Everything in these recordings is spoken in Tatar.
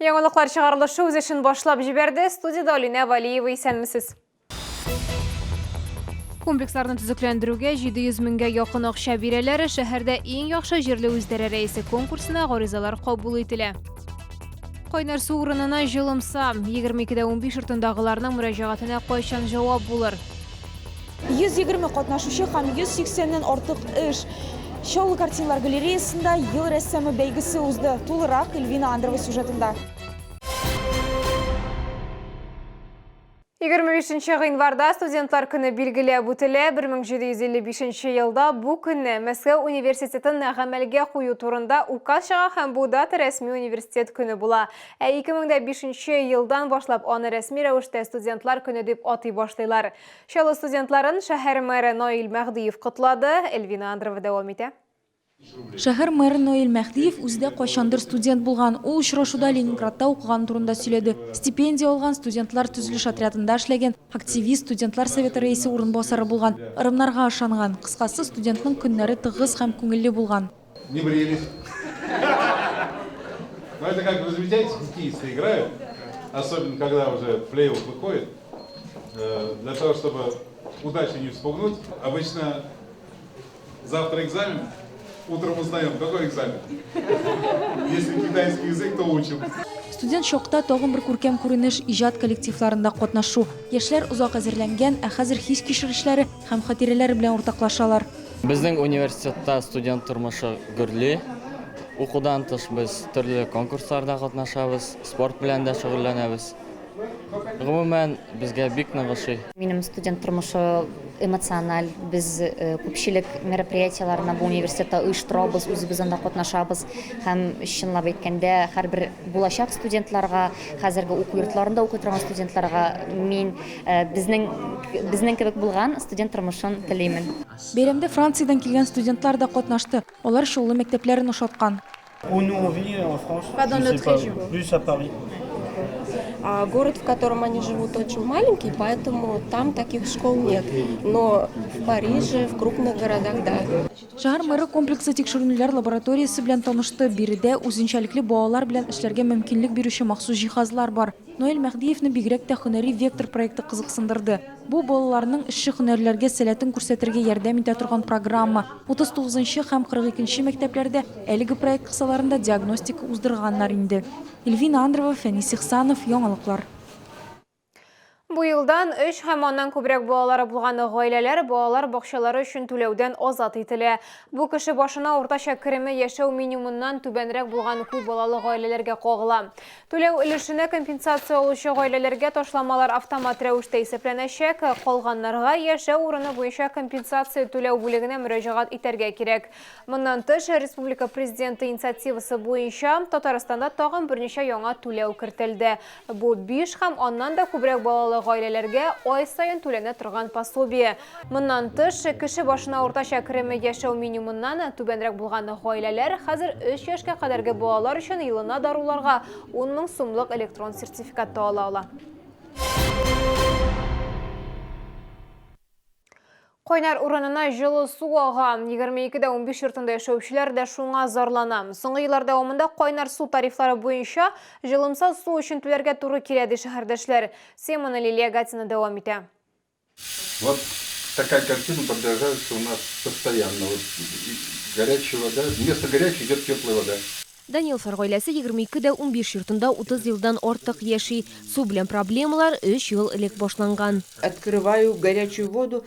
Яңалыклар чыгарылышы үз эшен башлап җибәрде. Студиядә Алинә Валиева, исәнмесез. Комплексларны төзекләндерүгә 700 меңгә якын акча бирәләр. Шәһәрдә иң яхшы җирле үзидарә рәисе конкурсына гаризалар кабул ителә. Кайнар су урынына җылымса. 22 дә 15 йортындагыларның мөрәҗәгатенә кайчан җавап булыр? 120 катнашучы һәм 180-нән артык эш. Чаллы картиналар галереясында Ел рәссамы бәйгесе узды. Тулырак Эльвина Андрова сюжетында. 25 гыйнварда студентлар көне билгеләп үтелә. 1755 елда бу көнне Мәскәү университетын гамәлгә кую турында указ чыга һәм бу дата рәсми университет көне була. Ә 2005 елдан башлап аны рәсми рәвештә студентлар көне дип атый башлыйлар. Чаллы студентларын шәһәр мэры Наил Мәһдиев котлады. Эльвина Андрова дәвам итә. Шәһәр мэры Наил Мәһдиев үзе дә кайчандыр студент булган. Ул очрашуда Ленинградта укыганы турында сөйләде. Стипендия алган, студентлар төзелеш отрядында эшләгән, активист, студентлар советы рәисе урынбасары булган. Ырымнарга ышанган. Кыскасы, студентның көннәре тыгыз һәм күңелле булган. Не брились. Но это как вы замечаете, хоккеисты играют, особенно когда уже плей-офф выходит, для того, чтобы удачу не вспугнуть. Обычно завтра экзамен, утром узнаем, какой экзамен. Если китайский язык, то учим. Студент чакта тагын бер күркәм күренеш иҗат коллективларында катнашу. Яшьләр озак әзерләнгән, ә хәзер хис-кичерешләре һәм хатирәләре белән уртаклашалар. Безнең университетта студент тормышы гөрли. Укудан тыш без төрле конкурсларда катнашабыз, спорт белән дә шөгыльләнәбез. Гомумән, безгә бик нык ошый. Минем студент тормышы эмоциональ. Без күпчелек мероприятиеләрне бу университетта оештырабыз, үзебез анда катнашабыз. Һәм чынлап әйткәндә, һәрбер булачак студентларга, хәзерге уку йортларында укый торган студентларга мин безнең кебек булган студент тормышын телимен. Бәйрәмдә Франциядән килгән студентлар да катнашты. Алар Чаллы мәктәпләрен ошаткан. Où nous on vit en France, Pas dans je sais notre pas, région. Plus à Paris. А город, в котором они живут, очень маленький, поэтому там таких школ нет. Но в Париже, в крупных городах, да. Шәһәр мэры комплекслы тикшеренүләр лабораториясе белән танышты. Биредә үзенчәлекле балалар белән эшләргә мөмкинлек бирүче махсус җиһазлар бар. Наил Мәһдиевне бигрәк тә Һөнәри вектор проекты кызыксындырды. Бу балаларның эшче һөнәрләргә сәләтен күрсәтергә ярдәм итә торган программа. 39 һәм 42 мәктәпләрдә әлеге проект кысаларында диагностика уздырганнар инде. Эльвина Андрова, Фәнис Ихсанов, Яңалыклар. Бу елдан 3 һәм аннан күбрәк балалары булган гаиләләр балалар бакчалары өчен түләүдән азат ителә. Бу кеше башына уртача кереме яшәү минимумыннан түбәнрәк булган күп балалы гаиләләргә кагыла. Түләү өлешенә компенсация алучы гаиләләргә ташламалар автомат рәвештә исәпләнәчәк, калганнарга яшәү урыны буенча компенсация түләү бүлегенә мөрәҗәгать итәргә кирәк. Моннан тыш, республика президенты инициативасы буенча Татарстанда тагын берничә яңа түләү кертелде. Бу 5 һәм аннан да күбрәк балалы гаиләләргә ай саен түләнә торган пособие. Моннан тыш, кеше башына уртача кереме яшәү минимумыннан түбәнрәк булган гаиләләр хәзер 3 яшькә кадәрге балалар өчен елына даруларга 10 мең сумлык электрон сертификат та ала ала. Кайнар урынына җылы су ага. 22 дә 15 йортында яшәүчеләр дә шуңа зарлана. Соңгы еллар дәвамында кайнар су тарифлары буенча җылымса су өчен түләргә туры килә, ди шәһәрдәшләр. Теманы Лилия Гатина дәвам итә. Вот такая картина продолжается у нас постоянно. Вот и горячая вода, вместо горячей идет теплая вода. Даниловлар гаиләсе 22 дә 15 йортында 30 елдан артык яши. Су белән проблемалар 3 ел элек башланган. Открываю горячую воду,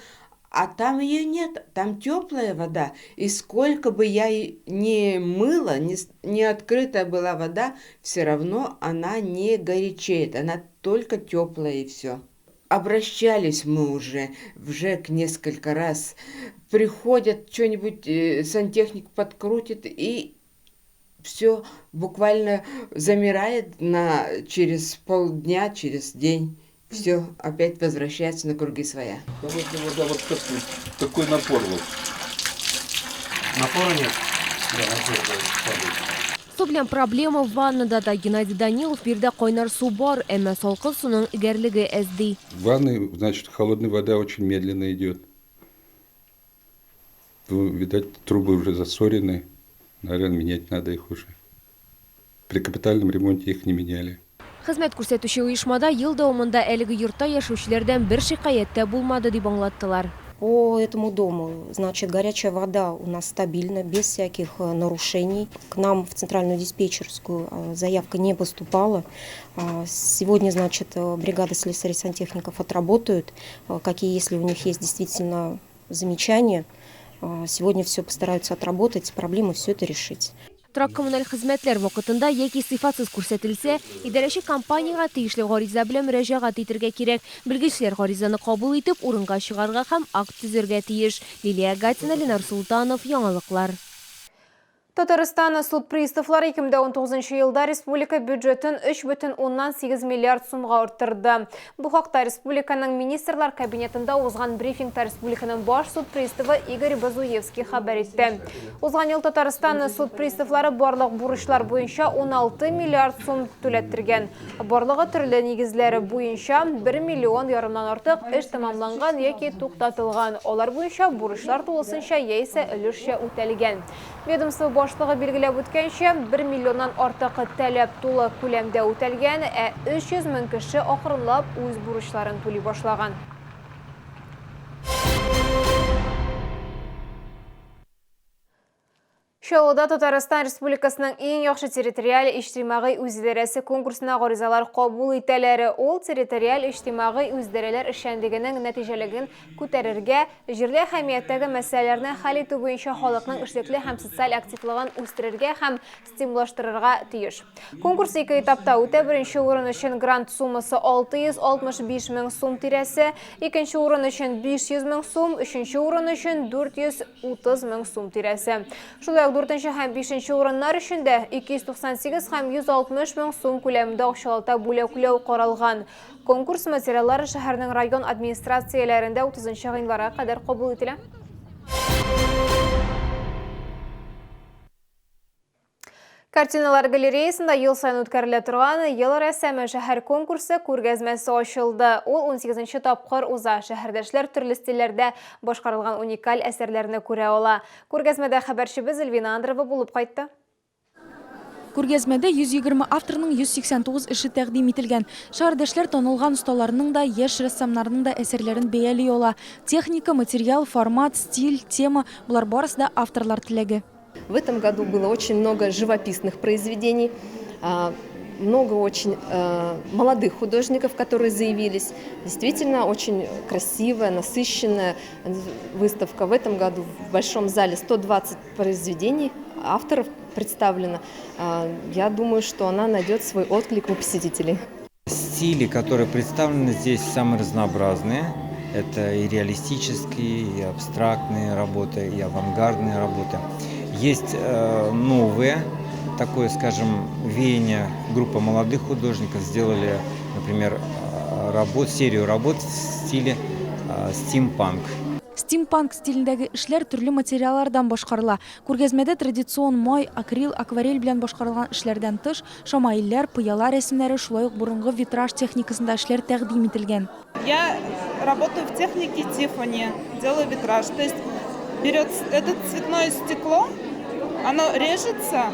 а там ее нет, там теплая вода. И сколько бы я не мыла, не открытая была вода, все равно она не горячеет, она только теплая, и все. Обращались мы уже в ЖЭК несколько раз. Приходят, что-нибудь сантехник подкрутит, и все буквально замирает через полдня, через день. Все опять возвращается на круги своя. Холодная вода, вот как вот такой напор вот. Напора нет. Да, напор, да, падает. Су белән проблема ваннада да. Геннадий Данилов биредә кайнар су бар, әмма салкын суның егәрлеге әз ди. В ванной, значит, холодная вода очень медленно идет. Ну, видать, трубы уже засорены. Наверное, менять надо их уже. При капитальном ремонте их не меняли. Хезмәт күрсәтүче оешмада ел дәвамында әлеге йортта яшәүчеләрдән бер шикаять тә булмады, дип аңлаттылар. По этому дому, значит, горячая вода у нас стабильна, без всяких нарушений. К нам в центральную диспетчерскую заявка не поступала. Сегодня, значит, бригада слесарей-сантехников отработают, какие, если у них есть действительно замечания. Сегодня все постараются отработать, проблемы все это решить. Торак-коммуналь хезмәтләр вакытында яки сыйфатсыз күрсәтелсә, идарәче компаниягә тиешле гариза белән мөрәҗәгать итергә кирәк. Белгечләр гаризаны кабул итеп, урынга чыгарга һәм акт төзергә тиеш. Лилия Гатина, Ленар Солтанов, Яңалыклар. Татарстан суд приставлары 2019 елда республика бюджетын 3,8 миллиард сумга арттырды. Бу хакта республиканың министрлар кабинетында узган брифингта республиканың баш суд приставы Игорь Базуевский хәбәр итте. Узган ел Татарстан суд приставлары барлык бурычлар буенча 16 миллиард сум түләттергән. Барлыгы төрле нигезләре буенча 1 миллион ярымнан артык эш тәмамланган яки туктатылган. Алар буенча бурычлар тулысынча яисә өлешчә үтәлгән. Ведомство башлыгы билгеләп үткәнчә, 1 миллионнан артык таләп тулы күләмдә үтәлгән, ә 300 мең кеше акрынлап үз бурычларын түли башлаган. Чаллыда Татарстан Республикасының иң яхшы территориаль иҗтимагый үзидарәсе конкурсына гаризалар кабул итәләр. Ул территориаль иҗтимагый үзидарәләр эшчәнлегенең нәтиҗәлелеген күтәрергә, җирле әһәмияттәге мәсьәләләрне хәл итү буенча халыкның эшлекле һәм социаль активлыгын үстерергә һәм стимуллаштырырга тиеш. Конкурс ике этапта үтә. Беренче урын өчен грант суммасы 665 мең сум тирәсе, икенче урын өчен 500 мең сум, өченче урын өчен 430 мең сум тирәсе. Шулай ук дүртенче һәм бишенче урыннар өчен дә 298 һәм 160 мең сум күләмендә акчалата бүләкләү каралган. Конкурс материаллары шәһәрнең район администрацияләрендә 30 гыйнварга кадәр кабул ителә. Картиналар галереясында ел саен үткәрелә торган Ел рәссамы шәһәр конкурсы күргәзмәсе ачылды. Ул 18 тапкыр уза. Шәһәрдәшләр төрле стильләрдә башкарылган уникаль әсәрләрне күрә ала. Күргәзмәдә хәбәрчебез Эльвина Андрова булып кайтты. Күргәзмәдә 120 авторның 189 эше тәкъдим ителгән. Шәһәрдәшләр танылган осталарның да, яшь рәссамнарның да әсәрләрен бәяли ала. Техника, материал, формат, стиль, тема – болар барысы да авторлар теләге. В этом году было очень много живописных произведений, много очень молодых художников, которые заявились. Действительно, очень красивая, насыщенная выставка. В этом году в Большом зале 120 произведений авторов представлено. Я думаю, что она найдет свой отклик у посетителей. Стили, которые представлены здесь, самые разнообразные. Это и реалистические, и абстрактные работы, и авангардные работы. Есть новые, такое, скажем, веяние. Группа молодых художников сделали, например, серию работ в стиле стимпанк. Стимпанк стилендәге эшләр төрле материаллардан башкарыла. Күргәзмәдә традицион май, акрил, акварель белән башкарылган эшләрдән тыш, шамаилләр, пыяла рәсемнәре, шулай ук борынгы витраж техникасында эшләр тәкъдим ителгән. Я работаю в технике Тиффани, делаю витраж. То есть берет это цветное стекло, оно режется,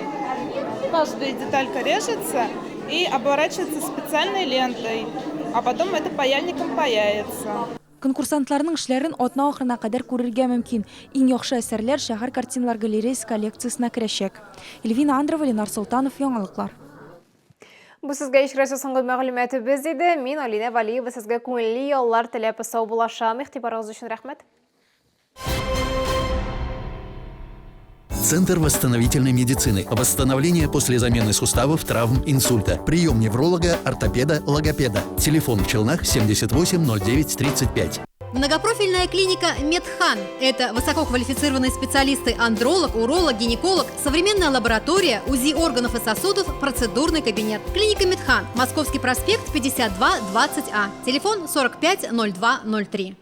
каждая деталька режется и оборачивается специальной лентой, а потом это паяльником паяется. Конкурсантларның эшләрен атна ахырына кадәр күрергә мөмкин. Иң яхшы әсәрләр шәһәр картиналар галереясы коллекциясенә керәчәк. Эльвина Андрова, Ленар Солтанов, Яңалыклар. Бу сезгә ишрәсе соңгы мәгълүматыбыз иде. Мин Алинә Валиева сезгә күңелле яллар теләп саубуллашам. Игътибарыгыз өчен рәхмәт. Центр восстановительной медицины. Восстановление после замены суставов, травм, инсульта. Прием невролога, ортопеда, логопеда. Телефон в Челнах 78 09 35. Многопрофильная клиника «Медхан» – это высококвалифицированные специалисты андролог, уролог, гинеколог, современная лаборатория, УЗИ органов и сосудов, процедурный кабинет. Клиника «Медхан», Московский проспект, 52 20А, телефон 45 02 03.